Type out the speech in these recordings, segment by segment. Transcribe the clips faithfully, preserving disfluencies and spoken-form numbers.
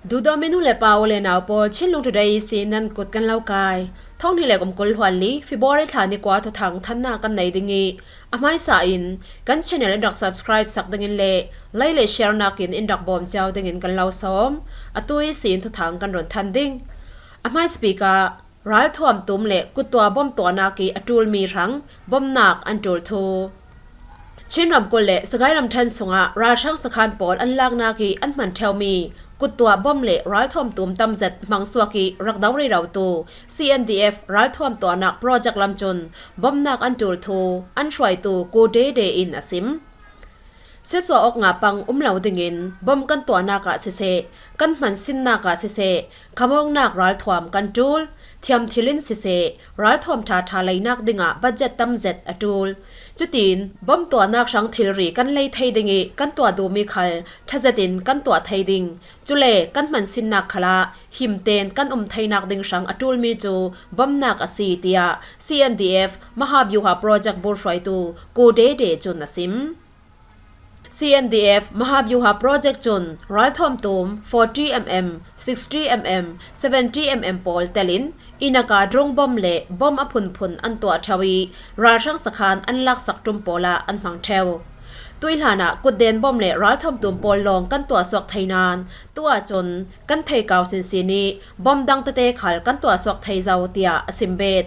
Duhdawm minu le pa u le nau pawl, Chinlung Today ihsin nan kut kan lo kai. Thawng hnih le kum kul hluan li February thla ni kua thuthang thanna kan nei ding ih, a hmaisa in kan channel in rak subscribe sak dingin le like le share nakin in rak bawm cio dingin kan lo sawm. Atu ihsin thuthang kan run than ding. A hmaisabik ah, ralthuam tum le kuttuah bom tuahnak ih a ṭulmi hrang bomnak an ṭul thu. Chin ramkulh le Sagaing ramṭhen sungah ralhrang sakhan pawl an laknak ih an hman ṭheumi kuttuah bom le ralthuam tum tamzet hmangsuak ih rak do rerotu C N D F ralthuam tuahnak project lam cun bomnak an ṭul thu an hruaitu Ku Dede in a sim. Siatsuah awk nga pang um lo dingin bom kan tuahnak ah siseh, kan hman sinnak ah siseh, khamawknak ralthuam kan ṭul. Thiamthil in siseh, ralthuam ṭhaṭha leinak dingah budget tamzet a ṭul. Cutin bom tuahnak hrang thilri kan lei thei ding ih kan tuah duhmi khal ṭha zetin kan tuah thei ding. Cule kan hman sinnak khalah himten kan um theinak ding hrang a ṭulmi cu bomnak a si, tiah C N D F Mahabyuha Project bur hruaitu Ku Dede cun a sim. C N D F Mahabyuha Project cun ralthuam tum forty M M, sixty M M, seventy M M pawl telin inn a ka drone bom le bom a phunphun an tuah ṭheu ih ralhrang sakhan an laksak ṭum pawl ah an hmang ṭheu. Tuihlan ah kutden bom le ralthuam tum pawl lawng kan tuahsuak thei nain, tu ahcun kan theikau sinsin ih bom dang tete khal kan tuahsuak thei zo, tiah a sim bet.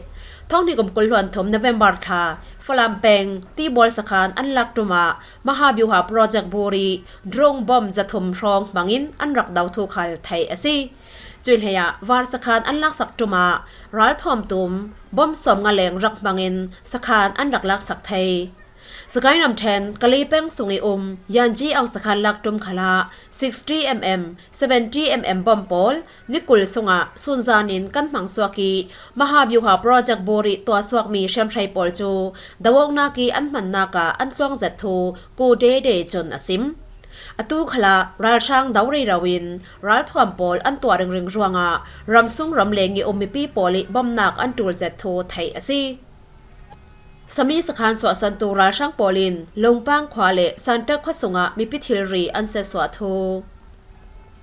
Thawng hnih kum kul hluan thum November thla Falam peng Tihbual sakhan an lak ṭum ah Mahabyuha Project bur ih drone bom zathum hrawng hmangin an rak do thu khal theih a si. Cuih hlei ah Var sakhan an laksak ṭum ah ralthuam tum bom sawmnga leng rak hmangin sakhan an rak laksak thei. Sagaing ramṭhen Kali peng sung ih um Yanji Aung sakhan lak ṭum khalah sixty M M, seventy M M bom pawl ni kul sungah sunzan in kan hmangsuak ih Mahabyuha Project bur ih tuahsuakmi hriamhrei pawl cu do awknak ih an hmannak ah an tluang zet thu Ku Dede cun a sim. Atu khalah ralhrang do rero in ralthuam pawl an tuah ringring ruangah ramsung ramleng ih um mipi pawl ih bomnak an ṭul zet thu theih a si. Sami sakhan suahsantu ralhrang pawl in Lungpang khua le Santat khua sungah mipi thilri an siatsuah thu.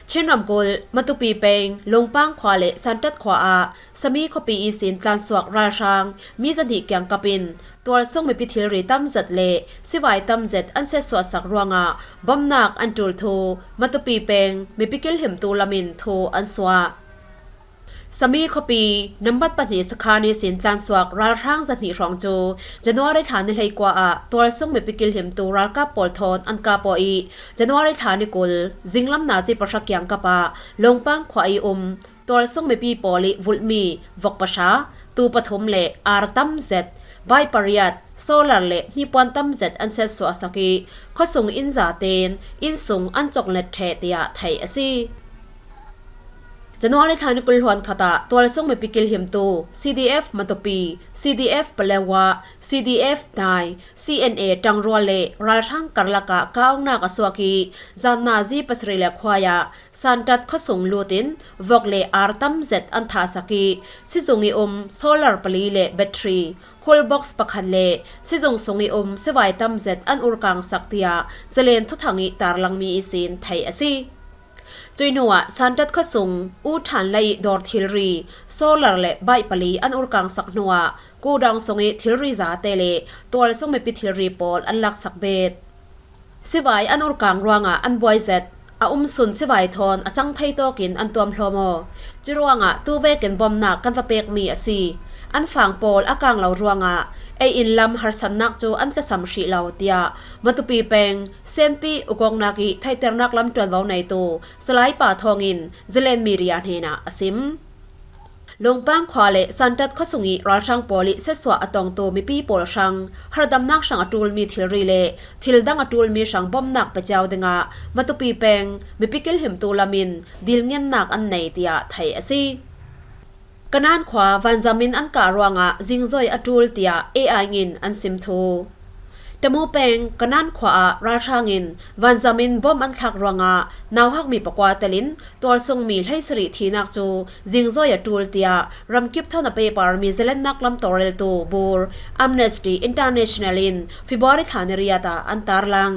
Chin ramkulh Matupi peng Lungpang khua le Santat khua ah Sami khuapi ihsin tlansuak ralhrang mi zahnih kiangkap in tualsung mipi thilri tamzet le sivai tamzet an siatsuahsak ruangah bomnak an ṭul thu Matupi peng mipi kilhimtu lam in thu an suah. Sami khuapi nambat pahnih sakhan ihsin tlansuak ralhrang zahnih hrawng cu January thla ni hleikua ah tualsung mipi kilhimtu ralkap pawl thawn an kap aw ih, January thla ni kul zinglam nazi pahra kiangkap ah Lungpang khua ih um tualsung mipi pawl ih vulhmi vok pahra, tu pathum le ar tamzet, bike pariat, solar le hnipuan tamzet an siatsuahsak ih, khuasung inn zaten innsung an cawklet ṭheh, tiah theih a si. January thla ni kul hluan khat ah tualsung mipi kilhimtu C D F Matupi, C D F Palewa, C D F Dai, C N A ṭangrual le ralhrang karlak ah kauknak a suak ih, zan nazi pasarih le khuai ah Santat khuasung lut in vok le ar tamzet an thahsak ih, sizung ih um solar pali le battery, cool box pakhat le sizung sung ih um sivai tamzet an urkangsak, tiah Zalen thuthang ih tarlangmi ihsin theih a si. Cuih hnuah Santat khuasung U Ṭhan Lei ih dawr thilri solar le bike pali an urkangsak hnuah kuhdawng sung ih thilri zate le tualsung mipi thilri pawl an laksak bet. Sivai an urkang ruangah an buai zet, a umsun sivai thawn a cang thei tawkin an tuamhlawm aw. Curuangah tuvekin bomnak kan va pekmi a si. An fang pawl a kang lo ruangah ei inn lam harsatnak cu an tlasam hrih lo, tiah Matupi peng Senpi ukawknak ih theihternak lam ṭuanvo neitu Salai Pa Thawng in Zalen media hnenah a sim. Lungpang khua le Santat khuasung ih ralhrang pawl ih siatsuah a tongtu mipi pawl hrang harhdamnak hrang a ṭulmi thilri le thil dang a ṭulmi hrang bomnak pe cio dingah Matupi peng mipi kilhimtu lam in dilngennak an nei, tiah theih a si. Kanan khua vanzam in an kah ruangah zingzoi a ṭul, tiah A I in an sim thu. Tamu peng Kanan khua ah ralhrang in vanzam in bom an thlak ruangah nauhakmi pakua telin tualsungmi hleisarih thihnak cu zingzoi a ṭul, tiah ramkip thawn a pehparmi Zalen nak lam tawlreltu bur Amnesty International in February thla ni riat ah an tarlang.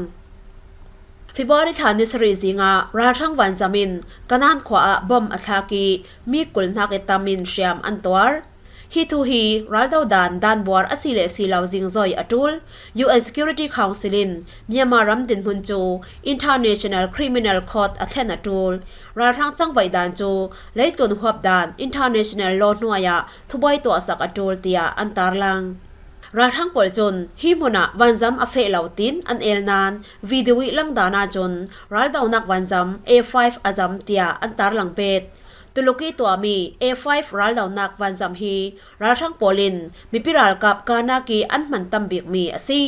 February thla ni sarih zingah ralhrang vanzam in Kanan khua ah bom a thlak ih mi kul hnak ih tam in hriam an tuar. Hi thu hi raldo dan danbuar a si le si lo zingzoi a ṭul. U N Security Council in Myanmar ram dinhmun cu International Criminal Court a thlen a ṭul. Ralhrang cangvaih dan cu leitlun huap dan international law hnuai ah thubuai tuahsak a ṭul, tiah an tarlang. Ralhrang pawl cun hi hmun ah vanzam a feh lo tiin an el nain video ih langdan ahcun raldonak vanzam A five a zam, tiah an tarlang bet. Tuluk ih tuahmi A five raldonak vanzam hi ralhrang pawl in mipi ralkap kahnak ih an hman tam bikmi a si.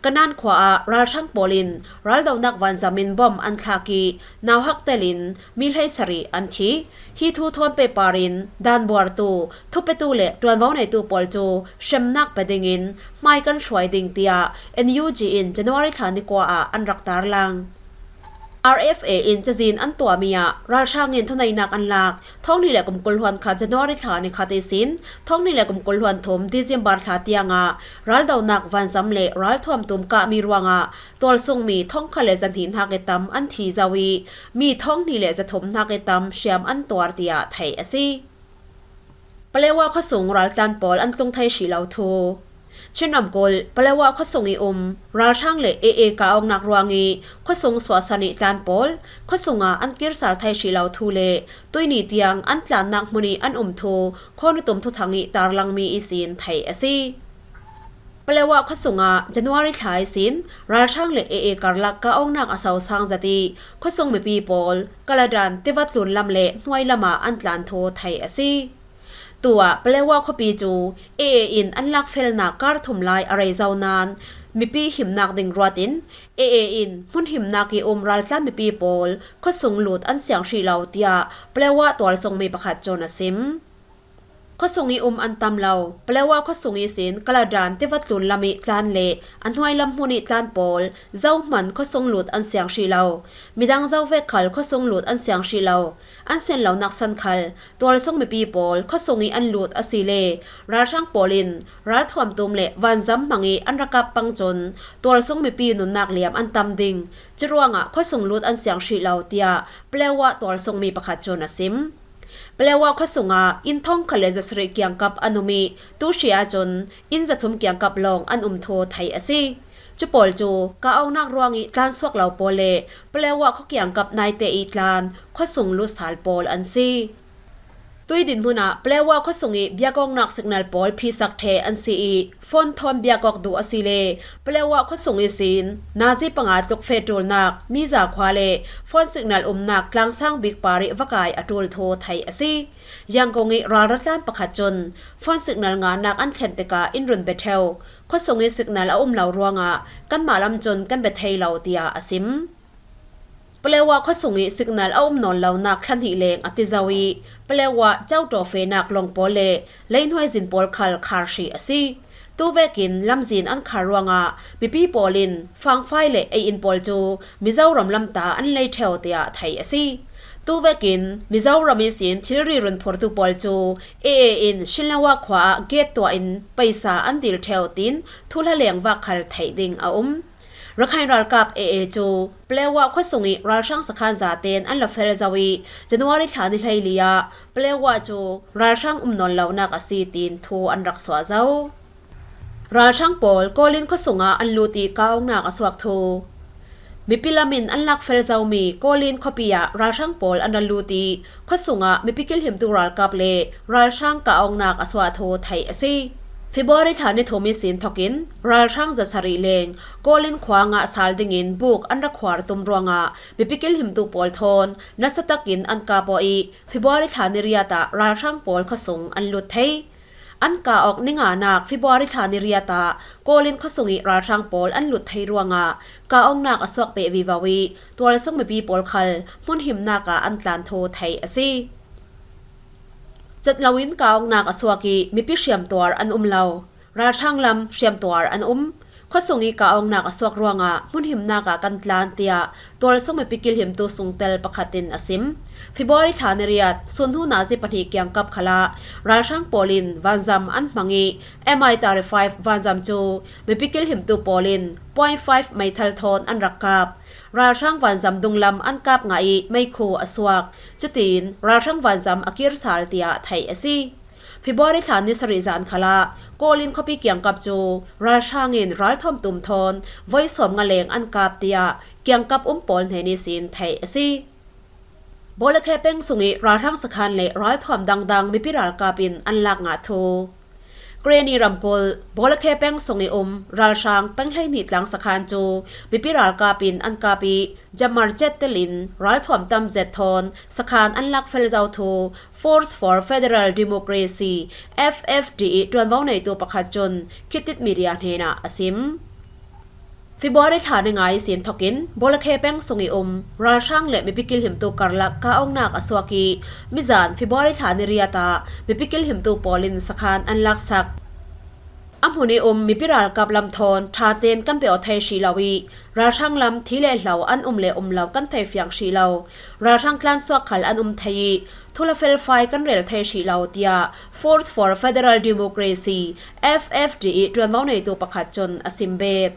Kanan khua ah ralhrang pawl in raldonak vanzam in bom an thlak ih nauhak tel in mi hleisarih an thi. Hi thu thawn pehpar in danbuartu, thupetu le ṭuanvo neitu pawl cu hremnak pe dingin hmai kan hruai ding, tiah N U G in January thla ni kua ah an rak tarlang. R F A in cazin an tuahmi ah ralhrang in thuneihnak an lak. Thawng hnih le kum kul hluan khat January thla ni khat ihsin thawng hnih le kum kul hluan thum December thla tiangah raldonak vanzam le ralthuam tum kahmi ruangah tualsungmi thawngkhat le zahnih hnak ih tam an thi zo ih mi thawng hnih le zathum hnak ih tam hriam an tuar, tiah theih a si. Palewa khuasung raltlan pawl an tlung thei hrih lo thu. Chin ramkulh Palewa khuasung ih um ralhrang le A A kah awknak ruangih khuasung suahsan ih tlan pawl khuasung ah an kir sal thei hrih lo thu le tuihni tiang an tlannak hmun ih an um thu khuanu tum thuthang ih tarlangmi ihsin theih a si. Palewa khuasung ah January thla ihsin ralhrang le A A karlak kah awknak a sosang zat ih khuasung mipi pawl Kaladan tivat tlun lam le hnuai lam ah an tlan thu theih a si. Tu ah Palewa khuapi cu A A in an lakfelnak kar thum lai a rei zo nain mipi himnak ding ruat in A A in hmun himnak ih um raltlan mipi pawl khuasung lut an siang hrih lo, tiah Palewa tualsungmi pakhat cun a sim. Khuasung ih um an tam lo. Palewa khuasung ihsin Kaladan tivat tlun lam ih tlan le a hnuai lam hmun ih tlan pawl zohman khuasung lut an siang hrih lo. Midang zovek khal khuasung lut an siang hrih lo. An sian lonak san khal tualsung mipi pawl khuasung ih an lut a si le ralhrang pawl in ralthuam tum le vanzam hmang ih an rak kap pang cun tualsung mipi nunnak liam an tam ding. Curuangah khuasung lut an siang hrih lo, tiah Palewa tualsungmi pakhat cun a sim. Palewa khuasung ah inn thawngkhat le zasarih kiangkap an um ih tu hri ahcun inn zathum kiangkap lawng an um thu theih a si. Cu pawl cu kah awknak ruangih tlansuak lo pawl le Palewa khua kiangkap naite ih tlan khuasung lutsal pawl an si. Tui dinhmun ah Palewa khuasung ih biakawknak signal pawl phisak ṭheh an si ih phone thawn biakawk duh a si le Palewa khuasung ihsin nazi panga tluk feh ṭulnak Miza khua le phone signal umnak tlangsang bik par ih va kai a ṭul thu theih a si. Yangon ih ralratlan pakhat cun phone signal ngannak an thlen tikah in run bia ṭheu. Khuasung ih signal a um lo ruangah kanmah lam cun kan bia thei lo, tiah a sim. Palewa khuasung ih signal a um nawn lonak thla hnih leng a ti zo ih Palewa cauṭaw fehnak lawng pawl le leihnuai zin pawl khal khar hrih a si. Tu vekin lamzin an khar ruangah mipi pawl in fangfai le ei-in pawl cu Mizoram lam ta an lei ṭheu, tiah theih a si. Tu vekin Mizoram ihsin thilri run phurtu pawl cu A A in Shinlawa khua ah gate tuah in paisa an dil ṭheu, tiin thuhla lengvak khal theih ding a um. Rakhine ralkap A A cu Palewa khuasung ih ralhrang sakhan zaten an la fel zo ih January thla ni hleili ah Palewa cu ralhrang um nawn lonak a si, tiin thu an rak suah zo. Ralhrang pawl Kawlin khuasung ah an lut ih kah awknak a suak thu. Mipi lam in an lakfel zomi Kawlin khuapi ah ralhrang pawl an ra lut ih khuasung ah mipi kilhimtu ralkap le ralhrang kah awknak a suah thu theih a si. February thla ni thum ihsin thokin ralhrang zasarih leng Kawlin khua ngah sal dingin buk an ra khuar tum ruangah mipi kilhimtu pawl thawn nasa takin an kap aw ih February thla ni riat ah ralhrang pawl khuasung an lut thei. An kah awk ni nganak February thla ni riat ah Kawlin khuasung ih ralhrang pawl an lut thei ruangah kah awknak a suak peh vivo ih tualsung mipi pawl khal hmun himnak ah an tlan thu theih a si. Cat loin kah awknak a suak ih mipi hriamtuar an um lo. Ralhrang lam hriamtuar an um. Khuasung ih kah awknak a suak ruangah hmun himnak ah kan tlan, tiah tualsung mipi kilhimtu sungtel pakhat in a sim. February thla ni riat, sun hnu nazi pahnih kiangkap khalah ralhrang pawl in vanzam an hmang ih M I thirty-five vanzam cu mipi kilhimtu pawl in point five meithal thawn an rak kap. ralhrang vanzam dunglam an kap ngah ih meikhu a suak. Cutiin ralhrang vanzam a kir sal tiah theih a si. February thla ni sarih zan khalah Kawlin khuapi kiangkap cu ralhrang in ralthuam tum thawn voi sawm nga leng an kap tiah kiangkap um pawl hnen ihsin theih a si. Bawlakhe peng sungih ralhrang sakhan le ralthuam dangdang mipi ralkap in an lak ngah thu. Karenni ramkulh Bawlakhe peng sungih um ralhrang peng hleihnih tlang sakhan cu mipi ralkap in an kap ih, jamar cet telin ralthuam tam zet thawn sakhan an lak fel zo thu Force for Federal Democracy, F F D, ih ṭuanvo neitu pakhat cun Khitit Media hnenah a sim. February thla ni nga ihsin thokin Bawlakhe peng sungih um ralhrang le mipi kilhimtu karlak kah-ongnak a suak ih, mizan February thla ni riat ah mipi kilhimtu pawl in sakhan an laksak. A hmun ih um mipi ralkap lam thawn ṭha tein kan pe aw thei hrih lo ih, ralhrang lam thi le hlo an um le um lo kan thei fiang hrih lo. Ralhrang tlansuak khal an um thei ih, thula felfai kan rel thei hrih lo, tiah Force for Federal Democracy, F F D, ih ṭuanvo neitu pakhat cun a sim bet.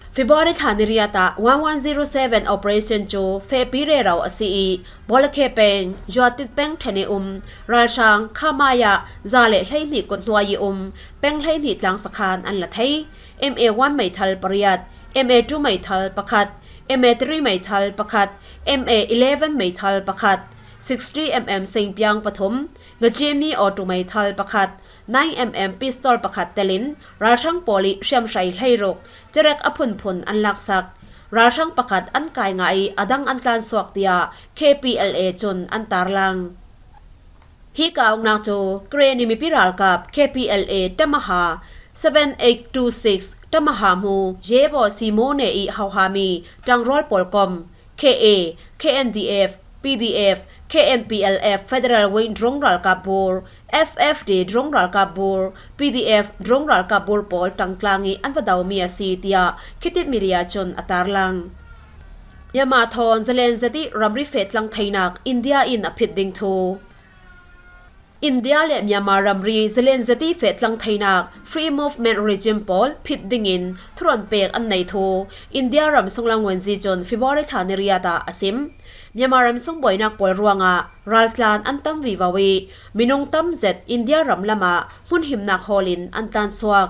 February thla ni riat ah one one zero seven operation cu fehpi rero a si ih, Bawlakhe peng, Zuatit peng ṭhen ih um ralhrang khamaya za le hleihnih kut hnuai ih um peng hleihnih tlang sakhan an la thei. M A one meithal pariat, M A two meithal pakhat, M A three meithal pakhat, M A eleven meithal pakhat, sixty M M sengpiang pathum, Ngajimi auto meithal pakhat, nine M M pistol pakhat telin ralhrang pawl ih hriamhrei hleiruk, cerek a phunphun an laksak. Ralhrang pakhat an kai ngah ih a dang an tlansuak, tiah K P L A cun an tarlang. Hi kah-ongnak cu Karenni mipi ralkap K P L A Tamaha seven eight two six Tamaha hmu Yebo Simone ih hohami ṭangrual pawlkom, K A, K N D F, P D F, K N P L F Federal Wing Drone ralkap bur, F F D Drone ralkap bur, P D F Drone ralkap bur pawl ṭangtlang ih an va domi a si, tiah Khitit Media cun a tarlang. Myanmar thawn zalen zet ih ramri feh tlang theinak India in a phit ding thu. India le Myanmar ramri zalen zet ih feh tlang theinak Free Movement Regime pawl phit dingin thuron pek an nei thu India ram sunglam nguanzi cun February thla ni riat ah a sim. Myanmar ram sung buainak pawl ruangah raltlan an tam vivo ih, minung tam zet India ram lamah hmunhimnak hawlin an tlansuak.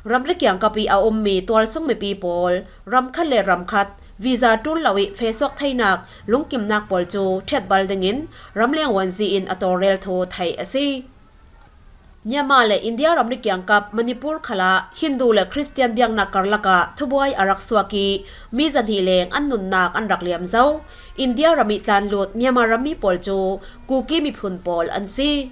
Ramri kiangkap ih a ummi tualsung mipi pawl ramkhat le ramkhat visa ṭul lo ih fesuak theinak lungkimnak pawl cu ṭhiatbal dingin ramleng nguanzi in a tawlrel thu theih a si. Myanmar le India ramri kiangkap Manipur khalah Hindu le Khristian biaknak karlak ah thubuai a rak suak ih, mi zahnih leng an nunnak an rak liam zo. India ram ih tlanlut Myanmar rammi pawl cu Kuki miphun pawl an si.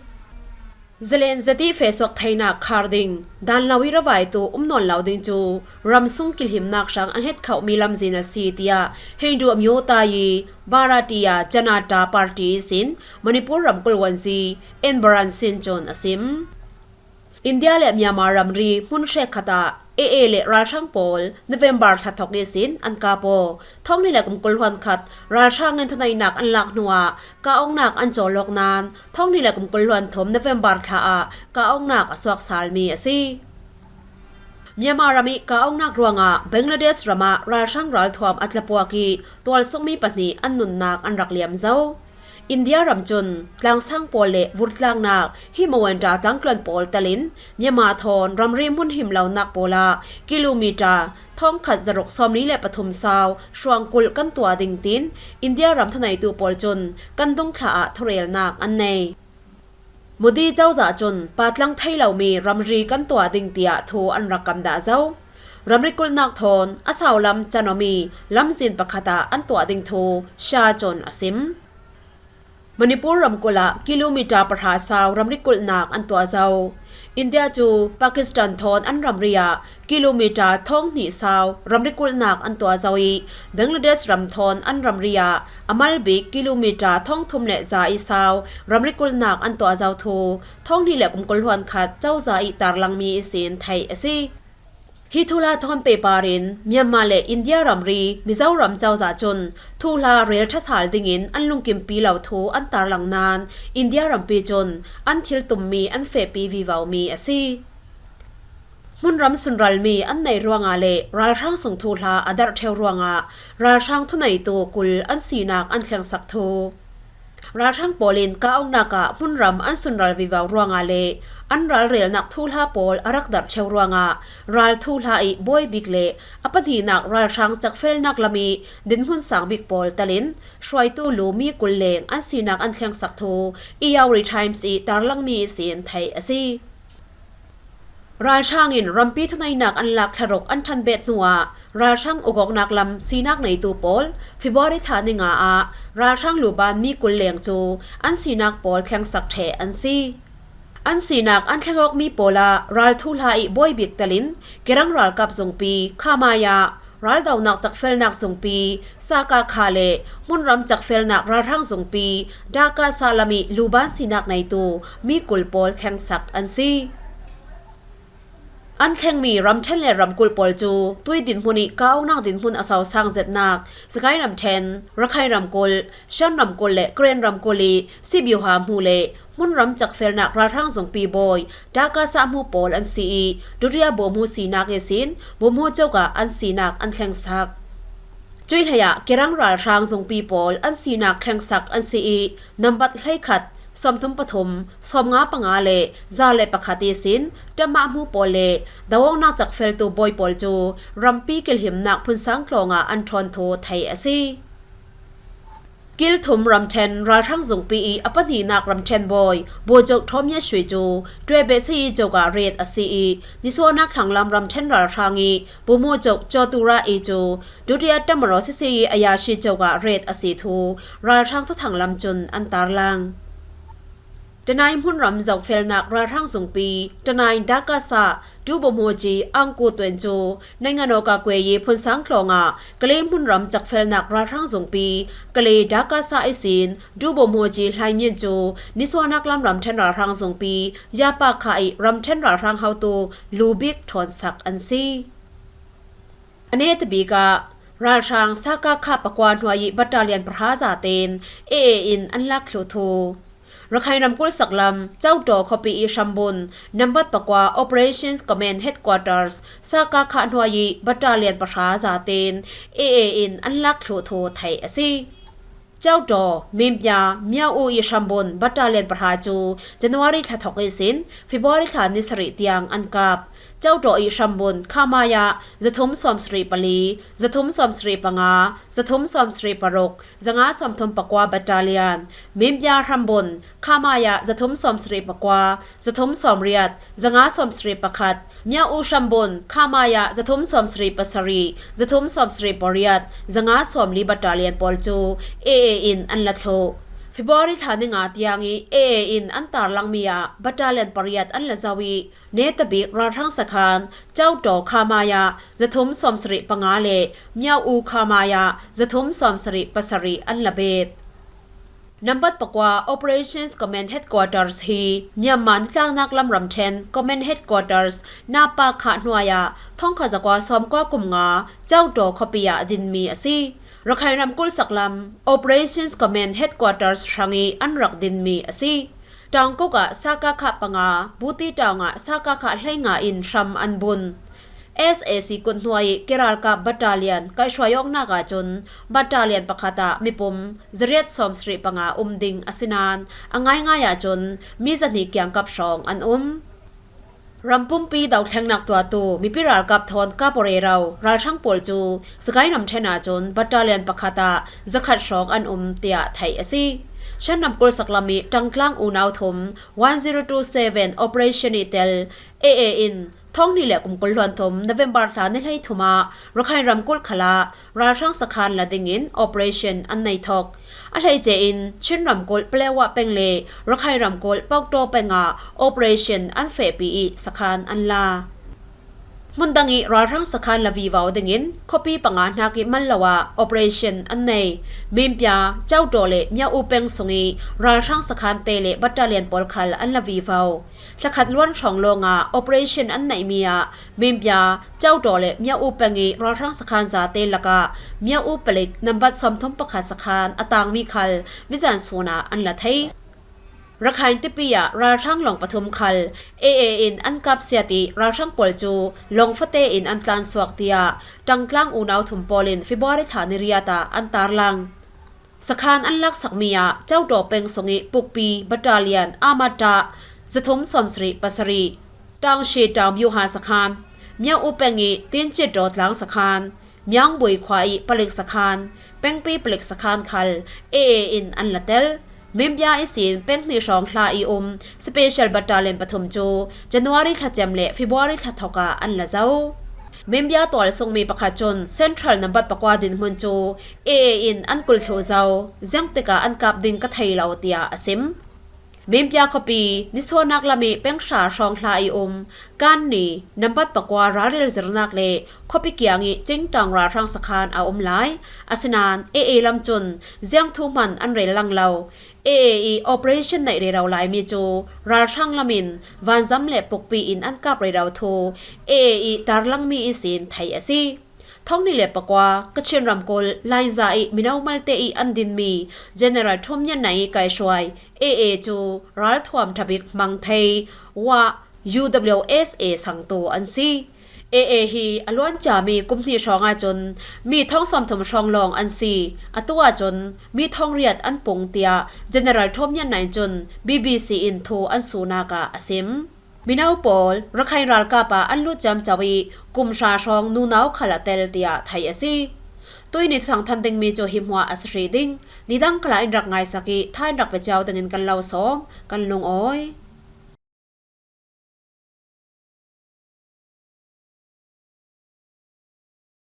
Zalen zet ih fesuak theinak khar ding, dan lo ih ravaitu um nawn lo ding cu ramsung kilhimnak hrang a hngetkhohmi lamzin a si, tiah Hindu a myotai ih Bharatiya Janata Party ihsin Manipur ramkulh nguanzi N Biren Singh cun a sim. India le Myanmar ramri hmun hrekkhat ah A A le ralhrang pawl November thla thawk ihsin an kap aw. Thawng hnih le kum kul hluan khat ralhrang in thuneihnak an lak hnuah kah-ongnak an cawlawk nain thawng hnih le kum kul hluan thum November thla ah kah-ongnak a suaksalmi a si. Myanmar ram ih kah-ongnak ruangah Bangladesh ram ah ralhrang ralthuam a tlapuak ih tualsungmi pahnih an nunnak an rak liam zo. India ram cun tlangsang pawl le vurtlaknak hi Mawenta tlangtluan pawl telin Myanmar thawn ramri hmunhim lonak pawl ah kilometer thawngkhat zaruk sawmli le pathum sau hruangkulh kan tuah ding tiin India ram thuneitu pawl cun kan dungthla ah thurelnak an nei. Modi cozah cun patlang thei lomi ramri kan tuah ding tiah thu an rak kam dah zo. Ramri kulhnak thawn a saulam can awmi lamzin pakhat ah an tuah ding thu Shah cun a sim. Manipur ramkulh ah kilometer pahra sau ramri kulhnak an tuah zo. India cu Pakistan thawn an ramri ah kilometer thawng hnih sau ramri kulhnak an tuah zo ih, Bangladesh ram thawn an ramri ah a malbik kilometer thawng thum le za ih sau ramri kulhnak an tuah zo thu thawng hnih le kum kul hluan khat cozah ih tarlangmi ihsin theih a si. Hi thuhla thawn pehpar in Myanmar le India ramri Mizoram cozah cun thuhla rel ṭhasal dingin an lungkimpi lo thu an tarlang nain India rampi cun an thil tummi an fehpi vivomi a si. Hmunram sunralmi an nei ruangah le ralhrang sung thuhla a darh ṭheu ruangah ralhrang thuneitu kul an sinak an thlengsak thu. Ralhrang pawl in kah-awknak ah hmunram an sunral vivo ruangah le an ralrelnak thuhla pawl a rak darh ṭheu ruangah ral thuhla ih bawi bik le a pahnihnak ralhrang cakfelnak lam ih dinhmun sang bik pawl telin hruaitu lu mi kul leng an sinak an thlengsak thu Irrawaddy Times ih tarlangmi ihsin theih a si. Ralhrang in rampi thuneinak an lak thla ruk an ṭhanbeh hnuah ralhrang uk-awknak lam sinak neitu pawl February thla ni nga ah ralhrang luban mi kul leng cu an sinak pawl thlengsak ṭheh an si. An sinak an thleng awkmi pawl ah ral thuhla ih bawi bik telin Kirang ralkap zungpi, Khamaya, raldonak cakfelnak zungpi, Sakakha le hmunram cakfelnak ralhrang zungpi, Dakasa lam ih luban sinak neitu mi kul pawl thlengsak an si. An thlengmi ramṭhen le ramkulh pawl cu tui dinhmun ih kah-awknak dinhmun a sosang zetnak Sagaing ramṭhen, Rakhine ramkulh, Shan ramkulh le Karen ramkulh ih sibiuha hmu le hmunram cakfelnak ralhrang zungpi bawi Dakasa hmu pawl an si ih Dutiya Buhmu sinak ihsin Buhmu cuk ah an sinak an thlengsak. Cuih hleiah Kirang ralhrang zungpi pawl an sinak thlengsak an si ih nambat hleikhat, sawmthum pathum, sawmnga panga le za le pakhat ihsin ṭamah hmu pawl le do-awknak cakfeltu bawi pawl cu rampi kilhimnak phunsang tlawngah an ṭhawn thu theih a si. Kilthum ramṭhen ralhrang zungpi ih a pahnihnak ramṭhen bawi Bucuk Thawmnya Shui cu Tuebeh sisi cuk ah ret a si ih nisuahnak thlanglam ramṭhen ralhrang ih Buhmu cuk Cawtura ih cu Dutiya Tamaro sisi ih a yashi cuk ah ret a si thu ralhrang thuthang lam cun an tarlang. Tanai hmunram zohfelnak ralhrang zungpi, Tanai Dakasa, Dubomoji Angku Tuen cu Nainganawka kuei ih phunsang tlawngah Kalay hmunram cakfelnak ralhrang zungpi, Kalay Dakasa ihsin Dubomoji Hlaimyin cu nisuahnak lam ramṭhen ralhrang zungpi, Yapakha ih ramṭhen ralhrang hotu lu bik ṭhawnsak an si. A netabik ah ralhrang Sakakha pakua hnuai ih battalion pahra zaten A A in an lak thluh thu. Rakhine ramkulh saklam Caudaw khuapi ih hrambun nambat pakua Operations Command Headquarters Sakakha hnuai ih battalion pahra zaten A A in an lak thluh thu theih a si. Caudaw, Mimpia, Miau ih hrambun battalion pahra cu January thla thawk ihsin February thla ni sarih tiang an kap. Caudaw ih hrambun Khamaya zathum sawmsarih pali, zathum sawmsarih panga, zathum sawmsarih paruk, zanga sawmthum pakua battalion, Mimpia hrambun Khamaya zathum sawmsarih pakua, zathum sawmriat, zanga sawmsarih pakhat, Miau hrambun Khamaya zathum sawmsarih pasarih, zathum sawmsarih pariat, zanga sawmli battalion pawl cu A A in an la thluh. February thla ni nga tiang ih A A in an tarlangmi ah battalion pariat an la zoh ih netabik ralhrang sakhan Caudaw Khamaya zathum sawmsarih panga le Miau Khamaya zathum sawmsarih pasarih an la bet. Nambat pakua Operations Command Headquarters hi Myanmar nitlaknak lam ramṭhen Command Headquarters Napa Kha hnuai ah thongkhat zakua sawmkua kum nga Caudaw khuapi ah dinmi a si. Rakhine ramkulh saklam Operations Command Headquarters hrang ih an rak dinmi a si. Tangkuk ah Sakakha panga, Buti Taung ah Sakakha hleinga in hram an bun. S A C kut hnuai ih kiralkap battalion kaihhruai awknak ahcun battalion pakhat ah mipum zariat sawmsarih panga um ding a si nain a ngaingai ahcun mi zahnih kiangkap hrawng an um. Rampumpi dothlengnak tuahtu mipi ralkap thawn kapo rero ralhrang pawl cu Sagaing ramṭhen ahcun battalion pakhat ah zakhat hrawng an um tiah theih a si. Shan ramkulh saklam ih ṭangtlang unau thum one zero two seven operation ih tel A A in thonghnih le kum kul hluan thum November thla ni hleithum ah Rakhine ramkulh khal ah ralhrang sakhan la dingin operation an nei thawk. A hleice in Chin ramkulh Paletwa peng le Rakhine ramkulh Pauktaw peng ah operation an fehpi ih sakhan an la. Hmun dang ih ralhrang sakhan la vivo dingin khuapi panga hnak ih mal lo ah operation an nei. Mimpia, Caudaw le Miau peng sung ih ralhrang sakhan te le battalion pawl khal an la vivo. Thlakhat luan hrawng lawngah operation an neihmi ah Mimpia, Caudaw le Miau peng ih ralhrang sakhan zate lakah Miau palik nambat sawmthum pakhat sakhan a tangmi khal mizan sun ah an la thei. Rakhine tipi ah ralhrang lawng pathum khal A A in an kapsiat ih ralhrang pawl cu lawng fate in an tlansuak, tiah ṭangtlang unau thum pawl in February thla ni riat ah an tarlang. Sakhan an laksakmi ah Codaw peng sungih pukpi battalion Armata zathum sawmsarih pasarih, Taungshie Taung Byuha sakhan, Myaung-u peng ih Tincit Daw tlang sakhan, Myaung-bui khua ih palik sakhan, Pengpi palik sakhan khal A A in an la tel. Membia ihsin peng hnih hrawng hla ih um Special Battalion pathum cu January thlacem le February thla thawk ah an la zo. Membia tual sungmi pakhat cun Central nambat pakua dinhmun cu A A in an kulh thluh zo, ziangtikah an kap ding ka thei lo, tiah a sim. Membia khuapi nisuahnak lam ih peng hra hrawng hla ih um Kanni nambat pakua ralrel zirnak le khuapi kiang ih Cingtang ralhrang sakhan a um lai. Asinain A A lam cun ziangthu hman an rel lang lo. A A ih operation neih rero laimi cu ralhrang lam in vanzam le pukpi in an kap rero thu A A ih tarlangmi ihsin theih a si. Thawng hnih le pakua Kachin ramkulh Laiza ih mino malte ih an dinmi General Thum Nyan Naing ih kaihhruai A A cu ralthuam ṭha bik hmang thei, wah, U W S A sangtu an si. A A hi a luanciami kum hnih hrawng ahcun mi thawng sawmthum hrawng lawng an si. Atu ahcun mi thawng riat an pung, tiah General Thum Nyan Naing cun B B C in thu an sunak ah a sim. Mino pawl Rakhine ralkap ah an lut ciamco ih kum hra hrawng nunau khal a tel, tiah theih a si. Tuihni thuthang than dingmi cu hi hmuah a si hrih ding. Nidang khalah in rak ngaisak ih tha in rak pe cio dingin kan lo sawm, kan lungawi.